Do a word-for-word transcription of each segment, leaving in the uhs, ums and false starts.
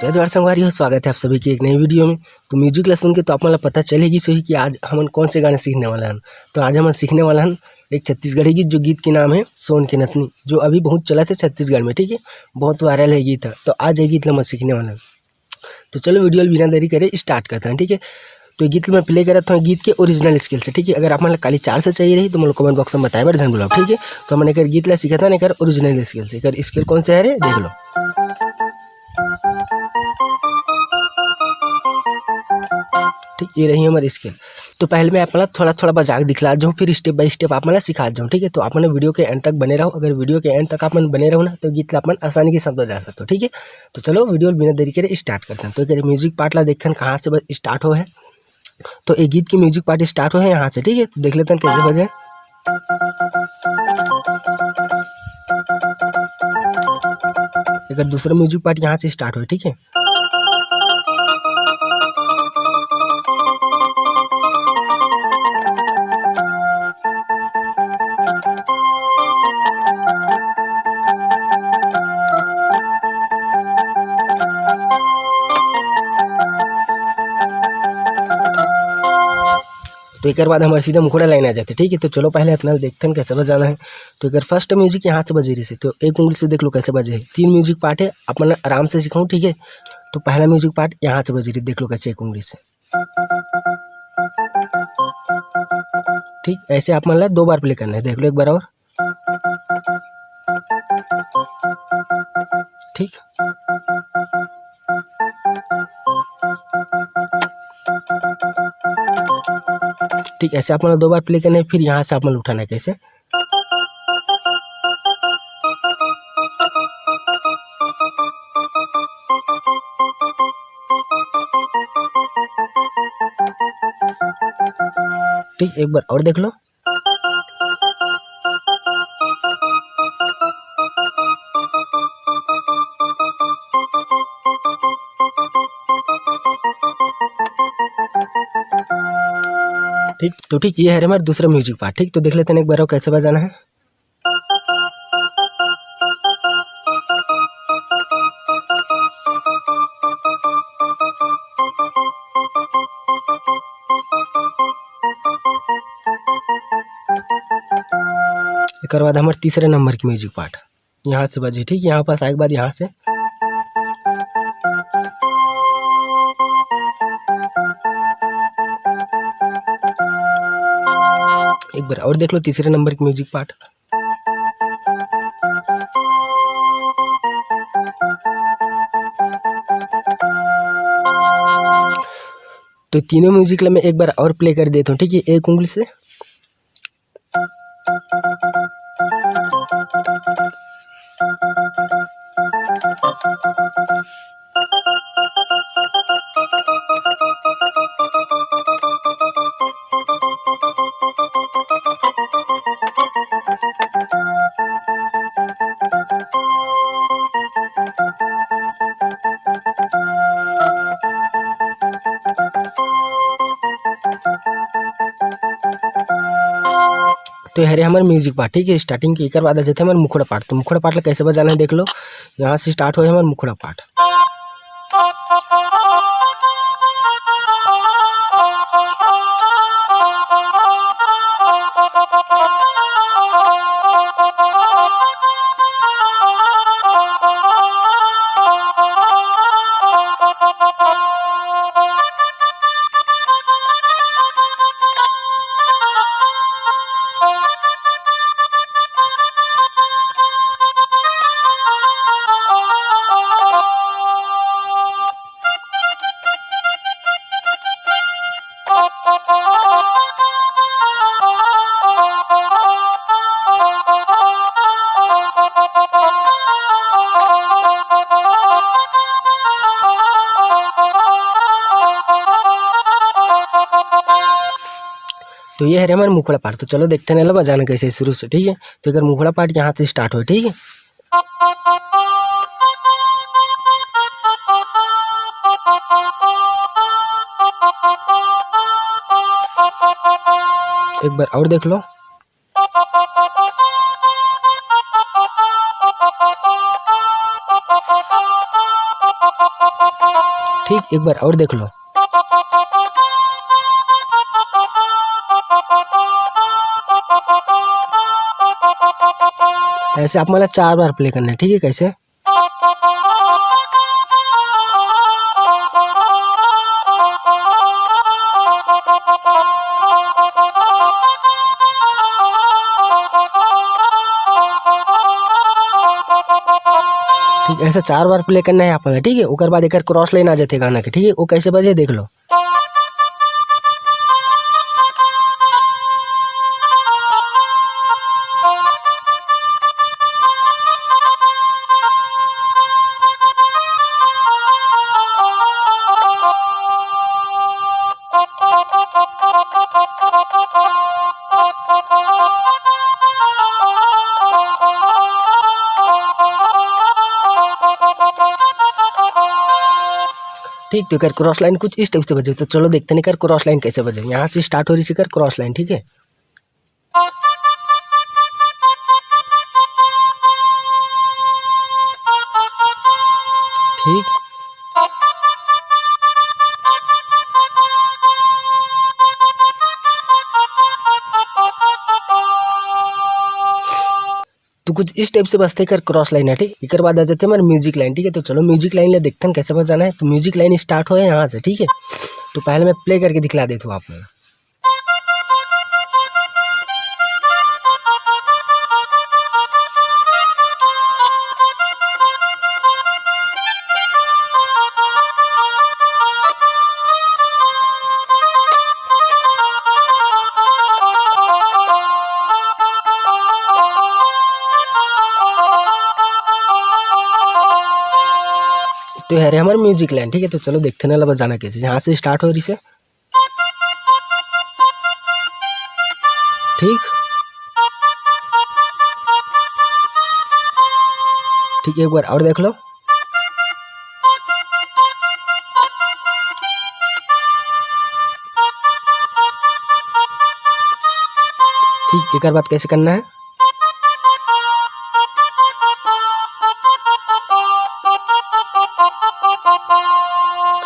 जय जोहार संगवारी हो, स्वागत है आप सभी की एक नई वीडियो में। तो म्यूजिक ला सुन के तो आप मन ला पता चल ही गिस होही कि आज हमन कौन से गाना सीखने वाला हन। तो आज हमन सीखने वाला हन एक छत्तीसगढ़ी गीत, जो गीत के नाम है सोन के नथनी, जो अभी बहुत चलत है छत्तीसगढ़ में, ठीक है, बहुत वायरल है गीत है। तो आज ये गीत ला हमन सीखने वाला हन। तो चलो वीडियो ला बिना देरी करे start करते हैं, ठीक है। तो ये गीत ला मैं play करत हूँ गीत के original scale से, ठीक है। अगर आप मन ला काली चार से चाहिए रही तो मोला comment box में बताए बर झन भुलाओ, ठीक है। तो हमन एकर गीत ला सीखत हन एकर original scale से। एकर scale कौन से है रे, देख लो। ठीक, ये रही हमर scale। तो पहले मैं आप मन ला थोड़ा थोड़ा बजा के दिखला जाऊँ, फिर step by step आप मन ला सिखा जाऊँ, ठीक है। तो आप मन वीडियो के end तक बने रहो। अगर वीडियो के end तक आप मन बने रहो ना, तो गीत ला आप मन आसानी के साथ बजा सकते हो, ठीक है। तो चलो वीडियो बिना देरी करे start करते हैं। तो एक music part ला देखते हैं कहाँ से ब-, start हो है। तो एक गीत की music part start हो है यहाँ से, ठीक है। तो देख लेते हैं कैसे बजे। एक दूसरा music part यहाँ से start हो, ठीक है। तो एकर बाद हमर सीधा मुखड़ा line आ जाथे, ठीक है। तो चलो पहले अतना देखथन कैसे बजाना है। तो एकर first music यहाँ से बजे रहिसे, तो एक उंगली से देख लो कैसे बजे है। तीन music part है, अपन आराम से सिखाऊँ, ठीक है। तो पहला music part यहाँ से बजे रही, देख लो कैसे एक उंगली से। ठीक, ऐसे आप मन ला दो बार play करना है। देख लो एक बार और। ठीक, ठीक, ऐसे आप मन ला दो बार play करना है, फिर यहाँ से आप मन ला उठाना है कैसे। ठीक, एक बार और देख लो। ठीक, तो ठीक, ये है हमारा दूसरा music part। ठीक, तो देख लेते हैं एक बार और कैसे बजाना है। एकर बाद हमर तीसरे नंबर के music part यहाँ से बजे, ठीक, यहाँ पास आए के बाद यहाँ से एक बार और देख लो तीसरे नंबर के music part। तो तीनों music ला मैं एक बार और play कर देता हूँ, ठीक है, एक उंगली से। तो हरे हमर music part, ठीक है, starting के एकर बाद आ जाथे हमर मुखड़ा part। तो मुखड़ा part ला कैसे बजाना है देख लो, यहाँ से start होए हमर मुखड़ा part। तो ये हरे हमर मुखड़ा part। तो चलो देखते हैं एला बजाना कैसे शुरू से, ठीक है। तो एकर मुखड़ा part यहाँ से start हो, ठीक है। एक बार और देख लो। ठीक, एक बार और देख लो। ऐसे आप मन ला चार बार प्ले करना है, ठीक है? कैसे? ठीक, ऐसा चार बार प्ले करना है आप मन ला, ठीक है? ओकर बाद एकर क्रॉस लाइन आ जाथे गाना के, ठीक है? वो कैसे बजे, देख लो। ठीक, तो एकर क्रॉस लाइन कुछ इस टाइप से बजे, तो चलो देखते हैं एकर क्रॉस लाइन कैसे बजे। यहाँ से स्टार्ट हो रही है एकर क्रॉस लाइन, ठीक है। ठीक, तो कुछ इस टाइप से बजथे एकर क्रॉस लाइन है, ठीक। एकर बाद आ जाथे हमारे म्यूजिक लाइन, ठीक है। तो चलो म्यूजिक लाइन ले देखथन कैसे बजाना है। तो म्यूजिक लाइन स्टार्ट होए यहाँ से, ठीक है। तो पहले मैं प्ले करके दिखला देता हूँ आप लोग। तो ये हरे हमारे म्यूजिक लाइन, ठीक है। तो चलो देखते ना ला बजाना कैसे, यहाँ से स्टार्ट हो रही से, ठीक, ठीक, एक बार और देख लो। ठीक, एकर बाद कैसे करना है?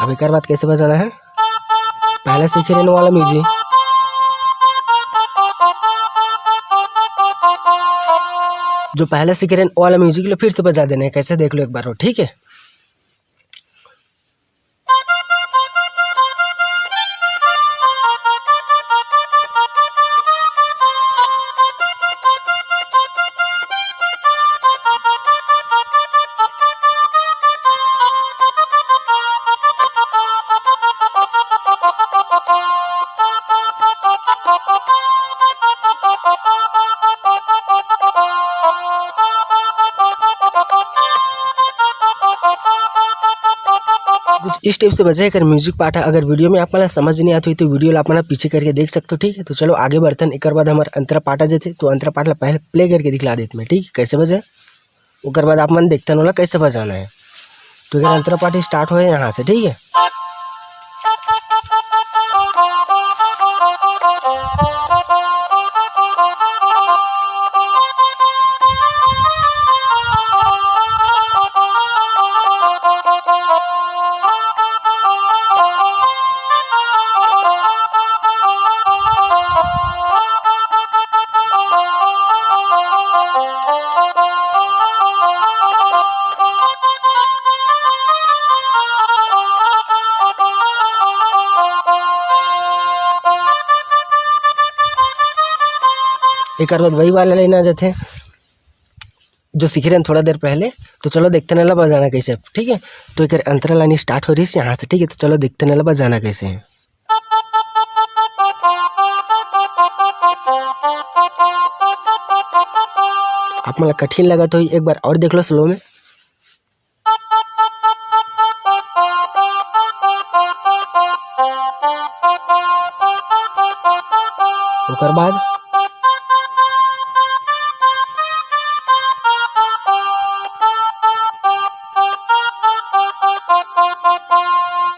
अब एकर बाद कैसे बजाना है? पहले सीखे रहने वाला म्यूजिक, जो पहले सीखे रहने वाला म्यूजिक लो फिर से बजा देना है। कैसे, देख लो एक बार हो, ठीक है। कुछ इस टाइप से बजे एकर म्यूजिक पार्ट है। अगर वीडियो में आप मन ला समझ नहीं आत होही तो वीडियो ला आप मन पीछे करके देख सकते हो, ठीक है। तो चलो आगे बढ़थन, एकर बाद हमार अंतरा पार्ट आ जाथे। तो अंतरा पार्ट ला पहले प्ले करके दिखला देत मैं, ठीक है, कैसे बजे, ओकर बाद आप मन देखथन ओला कैसे बजाना है। तो एकर अंतरा पार्ट स्टार्ट होए यहाँ से, ठीक है। एकर बाद वही वाला लाइन आ जाथे, जो सीखे रहन थोड़ा देर पहले। तो चलो देखते ना ला बजाना कैसे, ठीक है। तो एकर अंतरा लाइन स्टार्ट हो रही है यहाँ से, ठीक है। तो चलो देखते ना ला बजाना कैसे है। आप मन ला कठिन लगत होही, एक बार और देख लो स्लो में। ओकर बाद